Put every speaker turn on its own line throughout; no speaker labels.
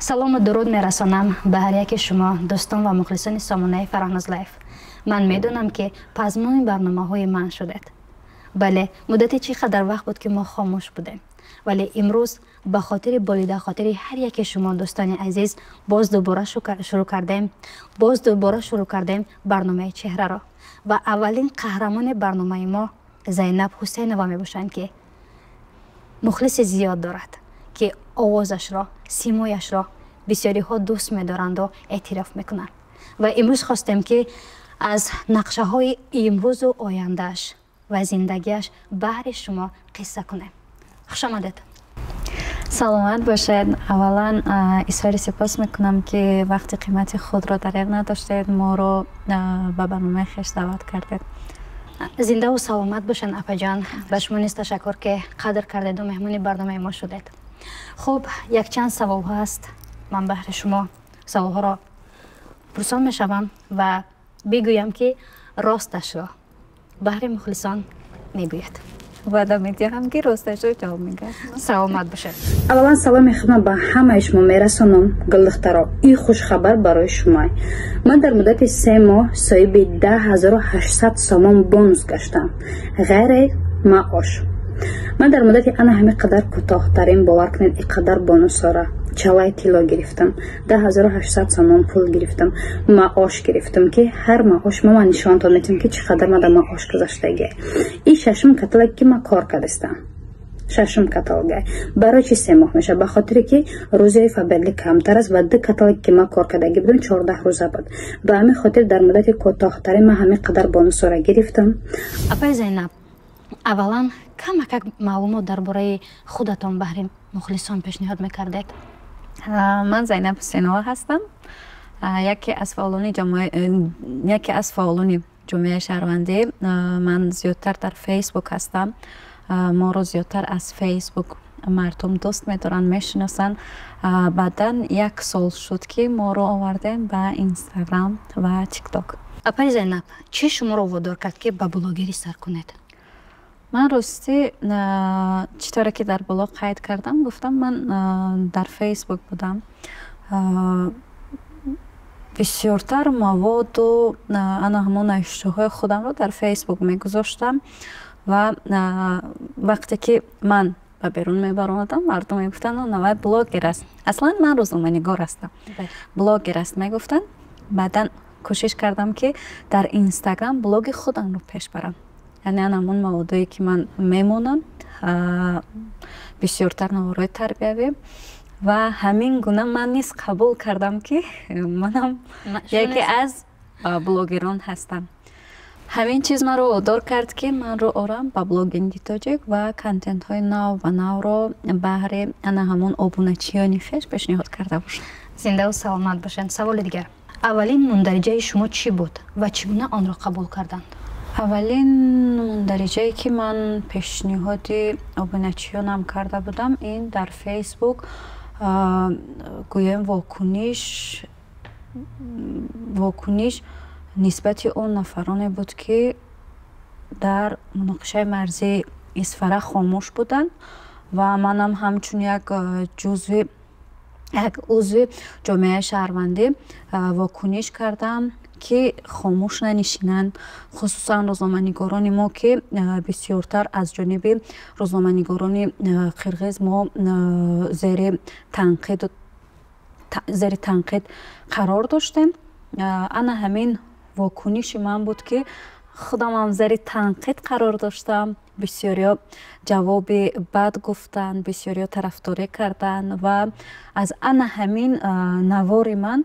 Салому дуруд мерасонам ба ҳар яки шумо, дӯстон ва мухлисони сомонаи Фараҳноз Лайф. Ман медонам, ки пазмони барномаҳои ман шудед. Бале, муддати чӣ қадар вақт буд, ки мо хомӯш будем, вале имрӯз ба хотири болида хотири ҳар яки шумо, дӯстони азиз, боз дубора шурӯъ кардем барномаи Чеҳраро ва аввалин қаҳрамони барномаи мо Зайнаб Ҳусейнова мебошанд, ки мухлиси зиёд дорад, ки овозашро, симояшро бисёриҳо дӯст медоранду эътироф мекунанд. Ва имрӯз хостем, ки аз нақшаҳои имрӯзу ояндааш ва зиндагиаш баҳри шумо қисса кунем. Хушомадед!
Саломат бошед. Аввалан, изҳори сипос мекунам, ки вақти қимати худро дареғ надоштед, моро ба барномаи хеш даъват кардед.
Зиндаву саломат бошанд, апаҷон. Ба шумо низ ташаккур, ки қадр кардеду меҳмони барномаи мо шудед. Хуб, якчанд саволҳо ҳаст. Ман баҳри шумо саволҳоро пурсон мешавам ва бигӯям, ки росташро баҳри мухлисон мегӯяд.
Ваъда медиҳам, ки росташро ҷавоб мегӯям.
Саломат бошед. Аввалан, саломи худро ба ҳамаи шумо мерасонам. Гулдухтаро, ин хушхабар барои шумо: ман дар муддати 3 моҳ соҳиби 10 800 сомон бонус гаштам, ғайри маош. Ман дар муддати ана ҳамин қадар кӯтоҳтарин, бовар кунед, ин қадар бонусҳоро, чалаи тилло гирифтам, 10 800 сомон пул гирифтам, маош гирифтам, ки ҳар маош ман нишонтон метиҳам, ки чӣ қадар ман дар маош гузаштагӣ. Ин шашум каталог, ки ман кор кардастам, шашум каталога. Барои чи 3 моҳ мешавад? Ба хотире ки рӯзҳои Фаберлик камтар аст ва ду каталог, ки ман кор кардагӣ будам, 14 рӯза буд. Ба ҳамин хотир дар муддати кӯтоҳтарин ман ҳамин қадар бонусҳоро гирифтам. Апаи Зайнаб, аввалан камакак маълумот дар бораи худатон баҳри мухлисон пешниҳод мекардед.
Ман Зайнаб Ҳусейнова ҳастам, яке аз фаъолони ҷомеаи шаҳрвандӣ. Ман зиёдтар дар Фейсбук ҳастам. Моро зиёдтар аз Фейсбук мардум дӯст медоранд, мешиносанд. Баъдан як сол шуд, ки моро овардем ба Инстаграм ва Тикток.
Апаи Зайнаб, чӣ шуморо водор кард, ки ба блогерӣ сар кунед?
Ман ростӣ, чӣ тавре ки дар боло қайд кардам, гуфтам, ман дар Фейсбук будам. Бисёртар маводу ана ҳамон навиштаҳои худамро дар Фейсбук мегузоштам ва вақте ки ман ба берун мебаромадам, мардум мегуфтанд: «Навай блогер аст». Аслан ман рӯзноманигор ҳастам. «Блогер аст», мегуфтанд. Баъдан кӯшиш кардам, ки дар Инстаграм блоги худамро пеш барам, яъне ан ҳамон маводое, ки ман мемонам, бисёртар наворҳои тарбиявӣ. Ва ҳамин гуна ман низ қабул кардам, ки манам яке аз блогерон ҳастам. Ҳамин чиз маро водор кард, ки ман рӯ орам ба блогинги тоҷик ва контентҳои нав ба навро баҳри ана ҳамон обуначиёни хеш пешниҳод карда бошам.
Зиндаву саломат бошанд. Саволи дигар: аввалин мундариҷаи шумо чӣ буд ва чӣ гуна онро қабул карданд?
Аввалин мундариҷае, ки ман пешниҳоди обуначиёнам карда будам, ин дар Фейсбук, гӯем, вокуниш нисбати он нафароне буд, ки дар муноқишаи марзии Исфара хомӯш буданд. Ва манам ҳамчун як ҷузви, як узви ҷомеаи шаҳрвандӣ вокуниш кардам, ки хомӯш нанишинанд, хусусан рӯзноманигорони мо, ки бисёртар аз ҷониби рӯзноманигорони қирғиз мо зери танқид қарор доштем. Ана ҳамин вокуниши ман буд, ки худамам зери танқид қарор доштам. Бисёриҳо ҷавоби бад гуфтанд, бисёриҳо тарафдорӣ карданд ва аз ана ҳамин навори ман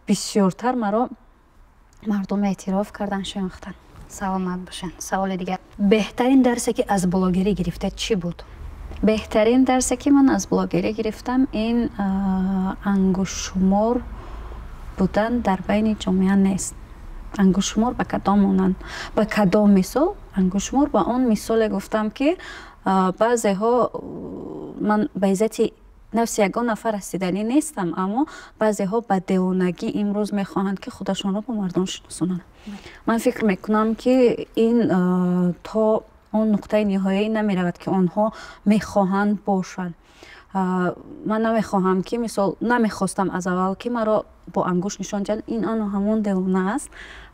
бисёртар маро мардум эътироф карданд, шинохтанд.
Саломат бошанд. Саволи дигар: беҳтарин дарсе, ки аз блогерӣ гирифтед, чӣ буд?
Беҳтарин дарсе, ки ман аз блогерӣ гирифтам, ин ангуштшумор будан дар байни ҷомеа нест. Ангуштшумор ба кадом монанд, ба кадом мисол? Ангуштшумор ба он мисоле гуфтам, ки баъзеҳо, ман ба иззати нафси ягон нафар расиданӣ нестам, аммо баъзеҳо ба девонагӣ имрӯз мехоҳанд, ки худашонро ба мардум шиносонанд. Ман фикр мекунам, ки ин то он нуқтаи ниҳоӣ намеравад, ки онҳо мехоҳанд бошанд. Ман намехоҳам ки, мисол, намехостам аз аввал, ки маро бо ангушт нишон диҳанд, ин ану ҳамон девона аст.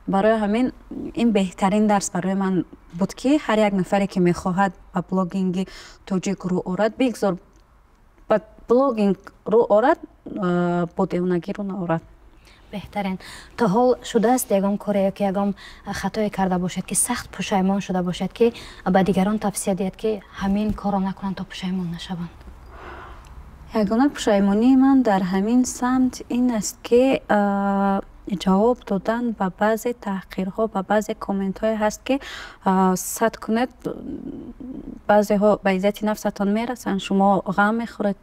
Барои ҳамин ин беҳтарин дарс барои ман буд, ки ҳар як нафаре, ки мехоҳад ба блогинги тоҷик рӯ орад, бигзор ба блогинг рӯ орад, бо девонагӣ рӯ наорад.
Беҳтарин. То ҳол шудааст, ягон коре ё ки ягон хатое карда бошед, ки сахт пушаймон шуда бошед, ки ба дигарон тавсия диҳед, ки ҳамин корро накунанд, то пушаймон нашаванд?
Ягона пушаймонии ман дар ҳамин самт ин аст, ки ҷавоб додан ба баъзе таҳқирҳо, ба баъзе комментҳое ҳаст, ки сад кунед, баъзеҳо ба иззати нафсатон мерасанд, шумо ғам мехӯред,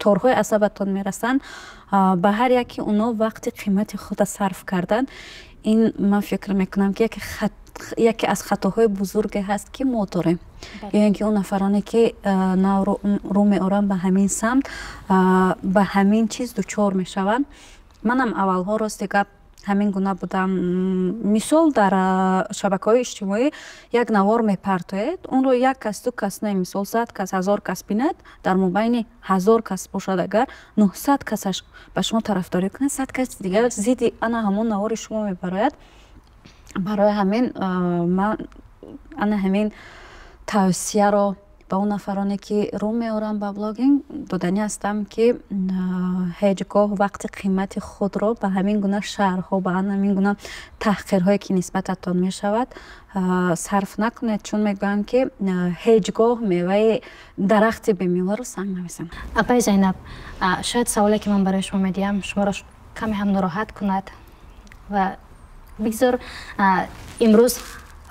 торҳои асабатон мерасанд. Ба ҳар яке оно вақти қимати худа сарф кардан, ин ман фикр мекунам, ки яке аз хатоҳои бузурге ҳаст, ки мо дорем, ё ин ки он нафароне, ки нав рӯ меоранд ба ҳамин самт, ба ҳамин чиз дучор мешаванд. Манам аввалҳо, рости гап, ҳамин гуна будам. Мисол, дар шабакаҳои иҷтимоӣ як навор мепартоед, онро як кас, ду кас не, мисол, 100 кас, 1000 кас бинад. Дар мобайни 1000 кас бошад, агар 900 касаш ба шумо тарафдорӣ кунад, 100 кас дигар зидди ана ҳамон навори шумо мебарояд. Барои ҳамин ман ана ҳамин тавсияро ба он нафароне, ки рӯ меоранд ба блогинг, доданӣ ҳастам, ки ҳеҷ гоҳ вақти қимати худро ба ҳамин гуна шарҳҳо, ба ҳамин гуна таҳқирҳое, ки нисбататон мешавад, сарф накунед, чун мегӯянд, ки ҳеҷ гоҳ меваи дарахти бемеваро санг намезанад.
Апаи Зайнаб, шояд саволе, ки ман барои шумо медиҳам, шуморо каме ҳам нороҳат кунад ва бигзор, имрӯз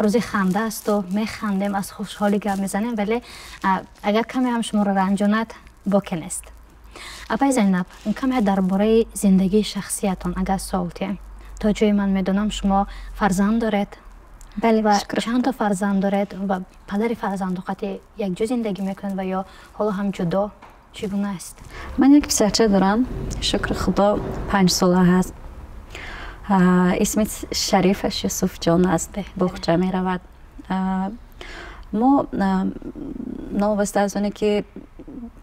рӯзи ханда асту механдем, аз хушҳолӣ гап мезанем, вале агар каме ҳам шуморо ранҷонад, боке нест. Апаи Зайнаб, каме дар бораи зиндагии шахсиятон агар суол диҳем. То ҷое ман медонам, шумо фарзанд доред.
Бале.
Ва чандто фарзанд доред ва падари фарзанду қати якҷо зиндагӣ мекунед ва ё ҳоло ҳам ҷудо, чӣ гуна аст?
Ман як писарча дорам, шукри Худо, 5 сола ҳаст. Исми шарифаш Юсуфҷон аст, боғча меравад. Мо новобаста аз оне, ки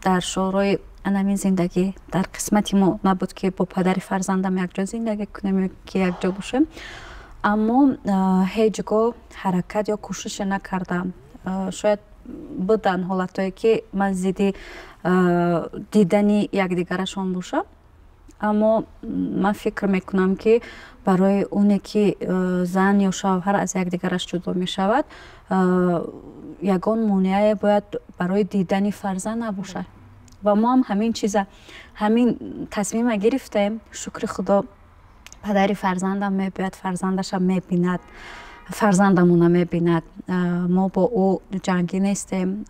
дар шӯрои анамин зиндагӣ дар қисмати мо набуд, ки бо падари фарзандам якҷо зиндагӣ кунем ё ки якҷо бошем, аммо ҳеҷ гоҳ ҳаракат ё кӯшише накардам. Шояд буданд ҳолатҳое, ки ман зидди дидани якдигарашон бошам, аммо ман фикр мекунам, ки барои оне ки зан ё шавҳар аз якдигараш ҷудо мешавад, ягон монеае бояд барои дидани фарзанд набошад. Ва мо ҳам ҳамин чиза, ҳамин тасмима гирифтем. Шукри Худо, падари фарзандам мебиёяд, фарзандаша мебинад, фарзандамона мебинад. Мо бо ӯ ҷангӣ нестем.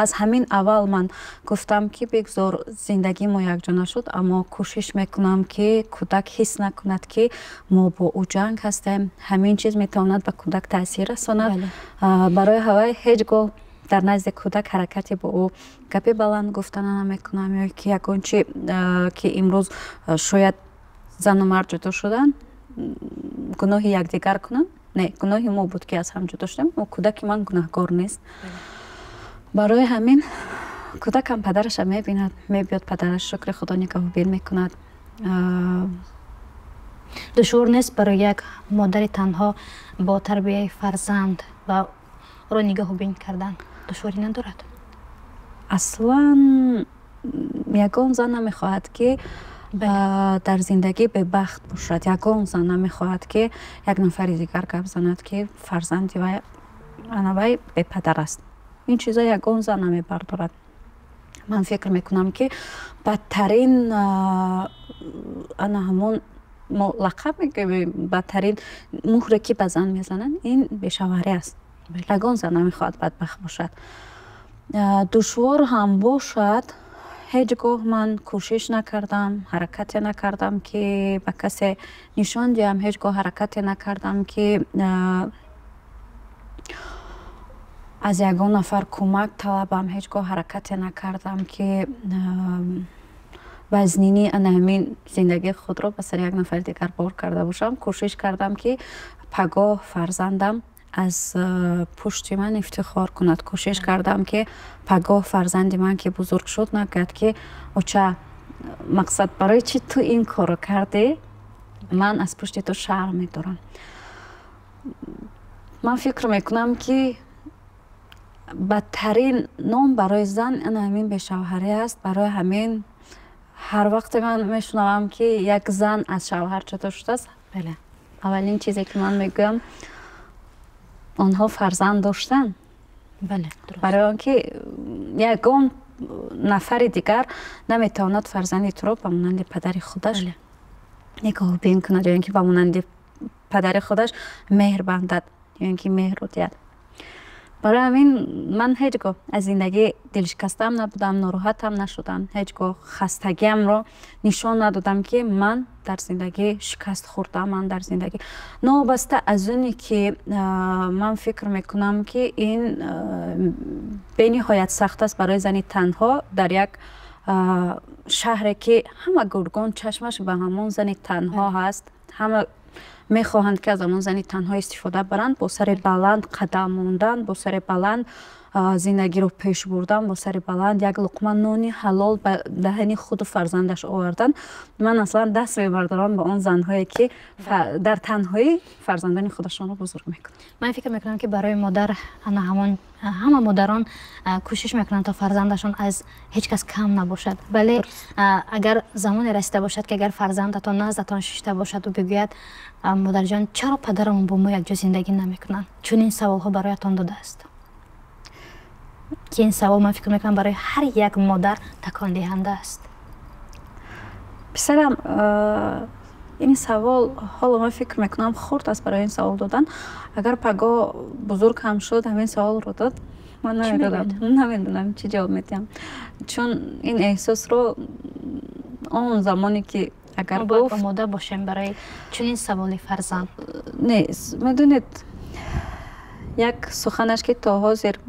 Аз ҳамин аввал ман гуфтам, ки бигзор зиндагии мо якҷо нашуд, аммо кӯшиш мекунам, ки кӯдак ҳис накунад, ки мо бо ӯ ҷанг ҳастем. Ҳамин чиз метавонад ба кӯдак таъсир расонад. Барои ҳавай ҳеҷ гоҳ дар назди кӯдак ҳаракате бо ӯ гапи баланд гуфтана намекунам ё ки ягон чи, ки имрӯз шояд зану мард ҷудо шуданд, гуноҳи якдигар кунанд. Не, гуноҳи мо буд, ки аз ҳам ҷудо шудем. Кӯдаки ман гунаҳгор нест. Барои ҳамин кӯдакам падараша мебинад, мебиёд, падараш, шукри Худо, нигаҳбон мекунад.
Душвор нест барои як модари танҳо бо тарбияи фарзанд ва ӯро нигаҳбин кардан? Душворӣ надорад?
Аслан ягон зан намехоҳад, ки дар зиндагӣ бебахт бошад. Ягон зан намехоҳад, ки як нафари дигар гап занад, ки фарзанди вай анавай бепадар аст. Ин чизо ягон зан намебардорад. Ман фикр мекунам, ки бадтарин ана ҳамон мо лақаб мегӯем, бадтарин муҳре, ки ба зан мезананд, ин бешавҳарӣ аст. Ягон зан намехоҳад бадбахт бошад. Душвор ҳам бошад, ҳеҷ гоҳ ман кӯшиш накардам, ҳаракате накардам, ки ба касе нишон диҳам. Ҳеҷ гоҳ ҳаракате накардам, ки аз ягон нафар кӯмак талабам. Ҳеҷ гоҳ ҳаракате накардам, ки вазнинӣ ана ҳамин зиндагии худро ба сари як нафари дигар бор карда бошам. Кӯшиш кардам, ки пагоҳ фарзандам Аз пушти ман ифтихор кунад. Кӯшиш кардам, ки пагоҳ фарзанди ман ки бузург шуд, нагӯяд, ки оча, мақсад, барои чӣ ту ин корро кардӣ, ман аз пушти ту шарм медорам. Ман фикр мекунам, ки бадтарин ном барои зан ин ҳамин бешавҳарӣ аст. Барои ҳамин ҳар вақте ман мешунавам, ки як зан аз шавҳар ҷудо шудааст, аввалин чизе ки ман мегӯям: онҳо фарзанд доштанд. Барои он ки ягон нафари дигар наметавонад фарзанди туро ба монанди падари худаш нигоҳубин кунад ё ин ки ба монанди падари худаш меҳр бандад ё ин ки меҳрро диҳад. Барои ҳамин ман ҳеҷ гоҳ аз зиндагӣ дилшикастаам набудам, нороҳатам нашудам, ҳеҷ гоҳ хастагиамро нишон надодам, ки ман дар зиндагӣ шикаст хӯрдам. Ман дар зиндагӣ, новобаста аз оне ки ман фикр мекунам, ки ин бениҳоят сахт аст барои зани танҳо дар як шаҳре, ки ҳама гургон чашмаш ба ҳамон зани танҳо ҳаст, ҳама мехоҳанд, ки аз ҳамон зани танҳо истифода баранд, бо сари баланд қадам мондан, бо сари баланд зиндагиро пеш бурдан, бо сари баланд як луқма нони ҳалол ба даҳани худу фарзандаш овардан. Ман аслан даст мебардорам ба он занҳое, ки дар танҳоӣ фарзандони худашонро бузург мекунанд.
Ман фикр мекунам, ки барои модар ана ҳамон ҳама модарон кӯшиш мекунанд, то фарзандашон аз ҳеҷ кас кам набошад. Вале агар замоне расида бошад, ки агар фарзандатон наздатон шишта бошаду бигӯяд: «Модарҷон, чаро падарамон бо мо якҷо зиндагӣ намекунанд?» Чунин саволҳо бароятон додааст, ки ин савол, ман фикр мекунам, барои ҳар як модар такондиҳанда аст.
Писарам, ин савол ҳоло ман фикр мекунам, хурд аст барои ин савол додан. Агар пагоҳ бузург ҳам шуд, ҳамин саволро дод, ман намедонам, чӣ ҷавоб медиҳам, чун ин эҳсосро он замоне ки агар
гуфт, омода бошем барои чунин саволи фарзанд.
Не, медонед, як суханаш, ки то ҳозир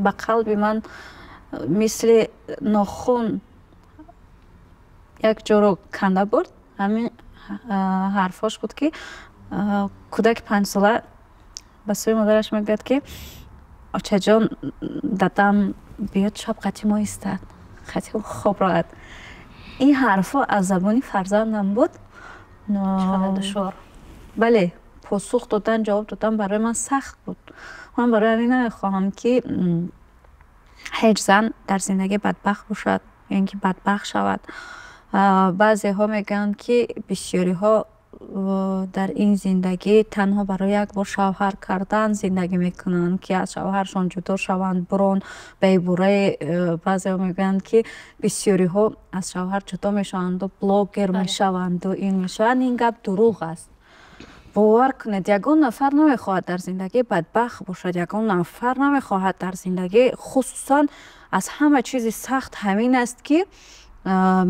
ба қалби ман мисли нохун як ҷоро канда бурд, ҳамин ҳарфҳош буд, ки кӯдаки 5-сола ба сӯи модараш мегӯяд, ки очаҷон, дадам биёд, шаб қати мо истад, қати хоб равад. Ин ҳарфҳо аз забони фарзандам буд.
Душвор.
Бале, посух додан, ҷавоб додан барои ман сахт буд. Ман барои ҳамин намехоҳам, ки ҳеҷ зан дар зиндагӣ бадбахт бошад ё ин ки бадбахт шавад. Баъзеҳо мегӯянд, ки бисёриҳо дар ин зиндагӣ танҳо барои як бор шавҳар кардан зиндагӣ мекунанд, ки аз шавҳаршон ҷудо шаванд, бурон ба ибораи баъзеҳо мегӯянд, ки бисёриҳо аз шавҳар ҷудо мешаванду блогер мешаванду ин мешаванд. Ин гап дурӯғ аст. Бовар кунед, ягон нафар намехоҳад дар зиндагӣ бадбахт бошад, ягон нафар намехоҳад дар зиндагӣ. Хусусан аз ҳама чизи сахт ҳамин аст, ки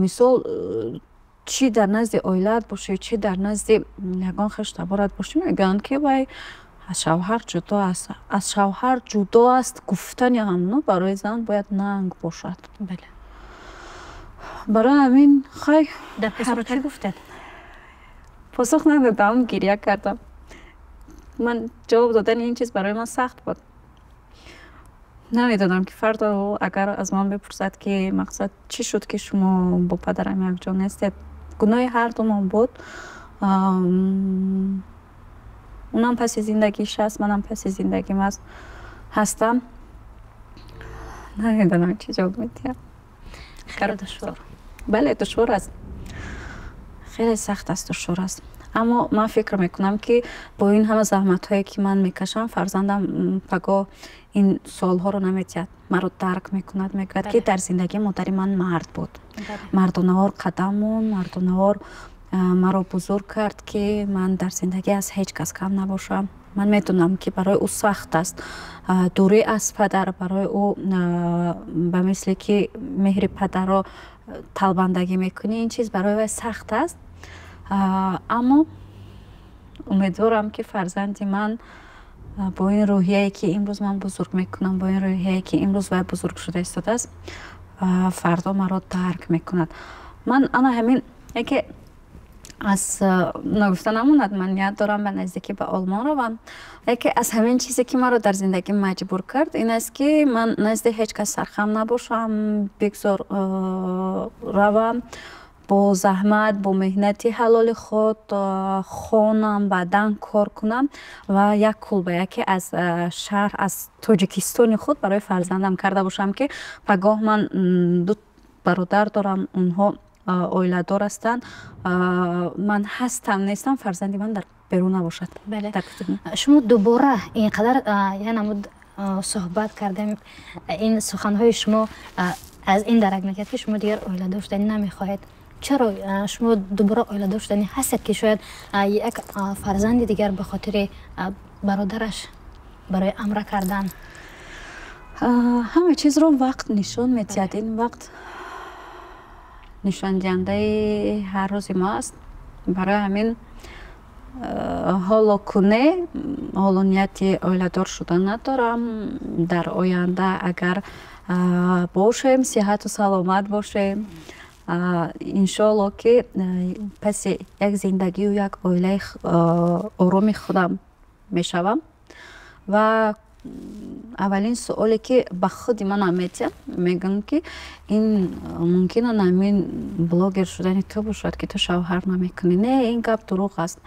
мисол, чӣ дар назди оилаат бошӣ, чӣ дар назди ягон хештаборат бошӣ, мегӯянд, ки вай аз шавҳар ҷудо аст. Аз шавҳар ҷудо аст гуфтани ҳамно барои зан бояд нанг бошад. Барои ҳамин, хай.
Дар посух чӣ гуфтед?
Посух надодам, гиря кардам. Ман ҷавоб додани ин чиз барои ман сахт буд. Намедонам, ки фардо агар аз ман бипурсад, ки мақсад, чӣ шуд, ки шумо бо падарам якҷо нестед, гуноҳи ҳардумон буд. Унам паси зиндагиш аст, манам паси зиндагим аст ҳастам. Намедонам, чӣ ҷавоб медиҳам.
Хеле душвор.
Бале, душвор аст, хеле сахт аст, душвор аст. Аммо ман фикр мекунам, ки бо ин ҳама заҳматҳое, ки ман мекашам, фарзандам пагоҳ ин суолҳоро намедиҳад, маро дарк мекунад, мегӯяд, ки дар зиндагии модари ман мард буд, мардонавор қадам монд, мардонавор маро бузург кард, ки ман дар зиндагӣ аз ҳеҷ кас кам набошам. Ман медонам, ки барои ӯ сахт аст дурӣ аз падар, барои ӯ ба мисле ки меҳри падарро талбандагӣ мекунӣ, ин чиз барои вай сахт аст. Аммо умедворам, ки фарзанди ман бо ин рӯҳияе, ки имрӯз ман бузург мекунам, бо ин рӯҳияе, ки имрӯз вай бузург шуда истодааст, фардо маро дарк мекунад. Ман ана ҳамин яке Аз ногуфта намонад, ман ният дорам ба наздикӣ ба Олмон равам. Яке аз ҳамин чизе, ки маро дар зиндагӣ маҷбур кард, ин аст, ки ман назди ҳеҷ кас сархам набошам, бигзор равам, бо заҳмат, бо меҳнати ҳалоли худ хонам, баъдан кор кунам ва як кулбаяке аз шаҳр, аз Тоҷикистони худ барои фарзандам карда бошам, ки пагоҳ ман ду бародар дорам, онҳо оиладор ҳастанд, ман ҳастам, нестам, фарзанди ман дар берун набошад.
Бале, шумо дубора ин қадар я намуд суҳбат кардем, ин суханҳои шумо аз ин дарак мекард, ки шумо дигар оиладор шудани намехоҳед. Чаро шумо дубора оиладор шудани ҳастед, ки шояд як фарзанди дигар ба хотири бародараш барои амра кардан?
Ҳама чизро вақт нишон медиҳад. Ин вақт нишондиҳандаи ҳар рӯзи мо аст. Барои ҳамин ҳоло куне, ҳоло нияти оиладор шудан надорам. Дар оянда агар бошем, сиҳату саломат бошем, иншоалло, ки паси як зиндагию як оилаи ороми худам мешавам. Ва аввалин суоле, ки ба худи манам метиҳам, мегӯям, ки ин мумкин ҳамин блогер шудани ту бошад, ки ту шавҳар намекунӣ. Не, ин гап дурӯғ аст.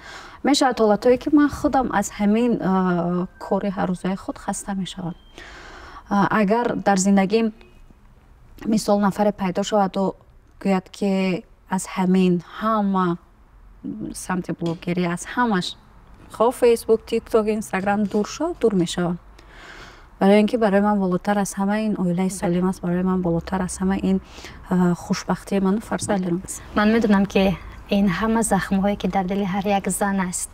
Мешавад ҳолатҳое, ки ман худам аз ҳамин кори ҳаррӯзаи худ хаста мешавам. Агар дар зиндагим, мисол, нафаре пайдо шаваду гӯяд, ки аз ҳамин ҳама самти блогерӣ, аз ҳамаш, хоҳ Фейсбук, Тикток, Инстаграм, дур шав, дур мешавам, барои ин ки барои ман болотар аз ҳама ин оилаи солим аст, барои ман болотар аз ҳама ин хушбахтии ману фарзандам аст.
Ман медонам, ки ин ҳама захмҳое, ки дар дили ҳар як зан аст,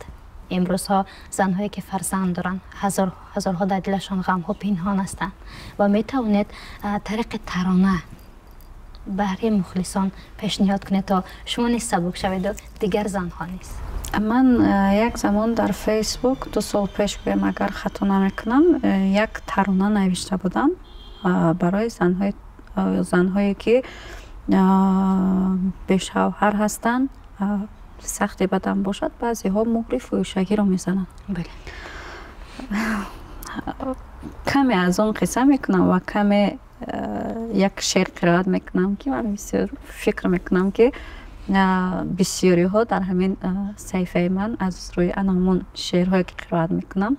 имрӯзҳо занҳое, ки фарзанд доранд, ҳазорҳо дар дилашон ғамҳо пинҳон ҳастанд ва метавонед тариқи тарона баҳри мухлисон пешниҳод кунед, то шумо низ сабук шаведу дигар занҳо низ.
Ман як замон дар Фейсбук, 2 сол пеш гӯям, агар хато намекунам, як тарона навишта будам барои занҳое, ки бешавҳар ҳастанд. Сахти бадам бошад, баъзеҳо муҳри фӯҳишагиро мезананд. Каме аз он қисса мекунам ва каме як шеър қироат мекунам, ки ман бисёр фикр мекунам, ки бисёриҳо дар ҳамин саҳифаи ман аз рӯи ана ҳамон шеърҳое, ки қироат мекунам,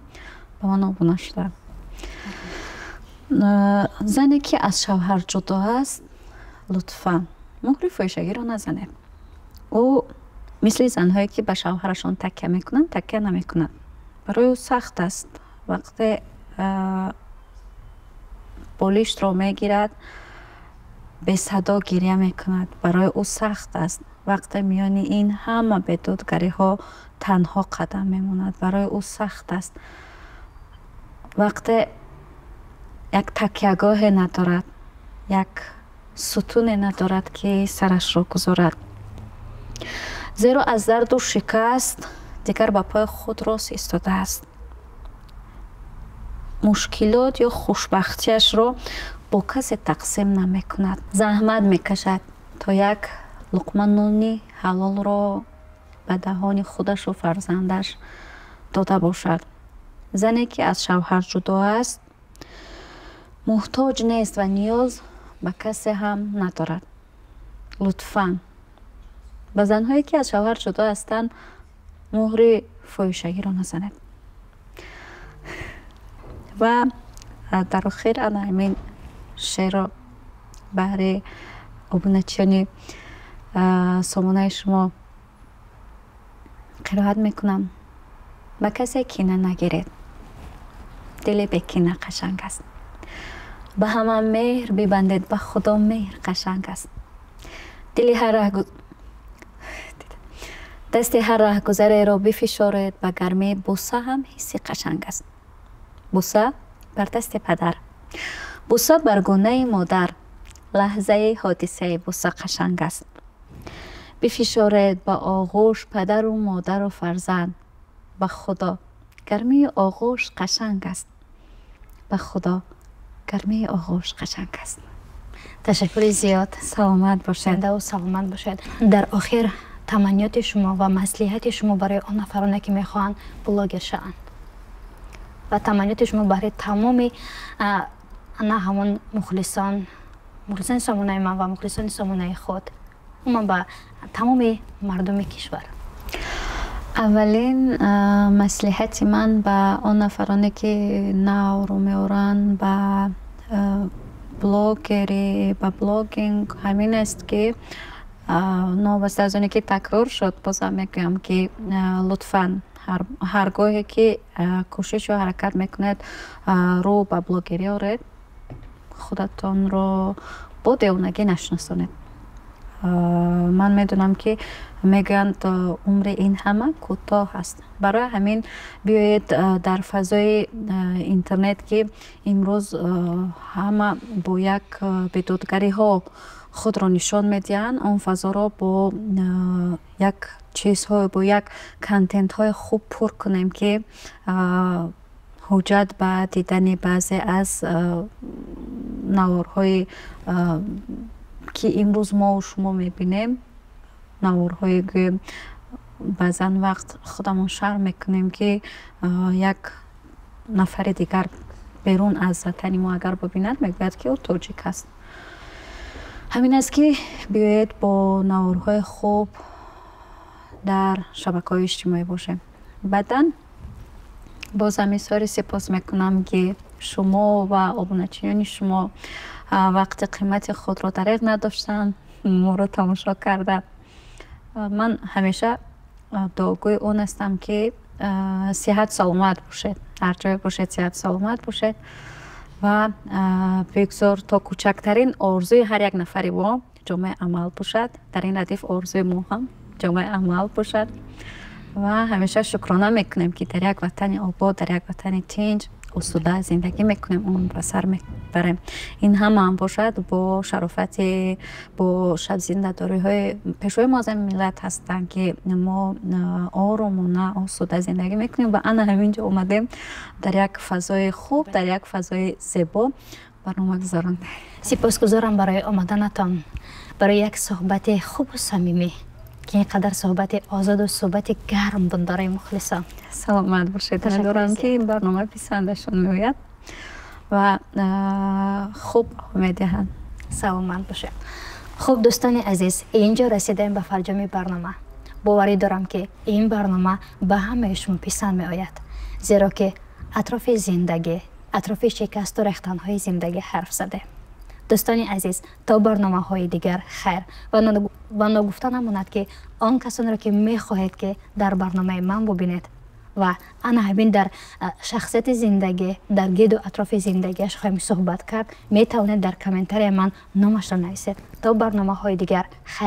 ба ман обуна шудаанд. Зане, ки аз шавҳар ҷудо аст, лутфан муҳри фоҳишагиро назанед. Ӯ мисли занҳое, ки ба шавҳарашон такя мекунанд, такя намекунад. Барои ӯ сахт аст, вақте болиштро мегирад, бесадо гиря мекунад. Барои ӯ сахт аст, вақте миёни ин ҳама бедодгариҳо танҳо қадам мемонад. Барои ӯ сахт аст, вақте як такягоҳе надорад, як сутуне надорад, ки сарашро гузорад, зеро аз дарду шикаст дигар ба пои худ рост истодааст, мушкилот ё хушбахтиашро бо касе тақсим намекунад, заҳмат мекашад, то як луқма нони ҳалолро ба даҳони худашу фарзандаш дода бошад. Зане, ки аз шавҳар ҷудо аст, муҳтоҷ нест ва ниёз ба касе ҳам надорад. Лутфан ба занҳое, ки аз шавҳар ҷудо ҳастанд, муҳри фоҳишагиро назанед. Ва дар охир ана ҳамин шеърро баҳри обуначиёни сомонаи шумо қироат мекунам. Ба касе кина нагиред, дили бекина қашанг аст. Ба ҳама меҳр бибандед, ба Худо меҳр қашанг аст. Дили ҳар дасти ҳар раҳгузареро бифишоред ба гармӣ, бӯса ҳам ҳисси қашанг аст. Бӯса бар дасти падар, бӯса бар гунаи модар, лаҳзаи ҳодисаи бӯса қашанг аст. Бифишоред ба оғӯш падару модару фарзанд, ба Худо гармии оғӯш қашанг аст. Ба Худо гармии оғӯш қашанг аст.
Ташаккури зиёд.
Саломат бошед.
Зиндаву саломат бошед. Дар охир Таманниёти шумо ва маслиҳати шумо барои он нафароне, ки мехоҳанд блогер шаванд, ва таманниёти шумо барои тамоми ана ҳамон мухлисон, мухлисони сомонаи ман ва мухлисони сомонаи худ, умуман ба тамоми мардуми кишвар.
Аввалин маслиҳати ман ба он нафароне, ки нав рӯ меоранд ба блогерӣ, ба блогинг, ҳамин аст, ки новобаста аз оне ки такрор шуд, бозам мегӯям, ки лутфан, ҳар гоҳе ки кӯшишу ҳаракат мекунед рӯ ба блогерӣ оред, худатонро бо девонагӣ нашиносонед. Ман медонам, ки мегӯянд, умри ин ҳама кӯтоҳ аст. Барои ҳамин биёед, дар фазои интернет, ки имрӯз ҳама бо як бедодгариҳо худро нишон медиҳанд, он фазоро бо як чизҳо, бо як контентҳои хуб пур кунем, ки ҳуҷҷат ба дидани баъзе аз наворҳои, ки имрӯз мову шумо мебинем, наворҳое, гӯем, баъзан вақт худамон шарм мекунем, ки як нафари дигар берун аз ватани мо агар бибинад, мегӯяд, ки ӯ тоҷик аст. Ҳамин аст, ки биёед, бо наворҳои хуб дар шабакаҳои иҷтимоӣ бошем. Баъдан боз ҳам изҳори сипос мекунам, ки шумо ва обуначиёни шумо вақти қимати худро дареғ надоштанд, моро тамошо карда. Ман ҳамеша дуогӯи он ҳастам, ки сиҳат саломат бошед, ҳар ҷое бошед, сиҳат саломат бошед ва бигзор то кӯчактарин орзуи ҳар як нафари мо ҷомаи амал бошад. Дар ин радиф орзуи мо ҳам ҷомаи амал бошад ва ҳамеша шукрона мекунем, ки дар як ватани обод, дар як ватани тинҷ, осуда зиндагӣ мекунем, умр ба сар мебарем. Ин ҳамаам бошад бо шарофати, бо шабзиндадориҳои Пешвои Муаззами миллат ҳастанд, ки мо оромона, осуда зиндагӣ мекунем ва ана ҳамин ҷо омадем, дар як фазои хуб, дар як фазои зебо барнома гузарондем.
Сипосгузорам барои омаданатон, барои як суҳбати хубу самимӣ, ки ин қадар суҳбати озоду суҳбати гарм буд барои мухлисон.
Саломат бошед. Умедворам, ки ин барнома писандашон меояд ва хуб медиҳанд.
Саломат бошед. Хуб, дӯстони азиз, инҷо расидаем ба фарҷоми барнома. Боварӣ дорам, ки ин барнома ба ҳамаи шумо писанд меояд, зеро ки атрофи зиндагӣ, атрофи шикасту рехтанҳои зиндагӣ ҳарф задем. Дӯстони азиз, то барномаҳои дигар хайр. Ва ногуфта намонад, ки он касонеро, ки мехоҳед, ки дар барномаи ман бубинед ва ана ҳамин дар шахсияти зиндагӣ, дар гирду атрофи зиндагиаш хоҳем суҳбат кард, метавонед дар комментария ман номашро нависед. То барномаҳои дигар хайр.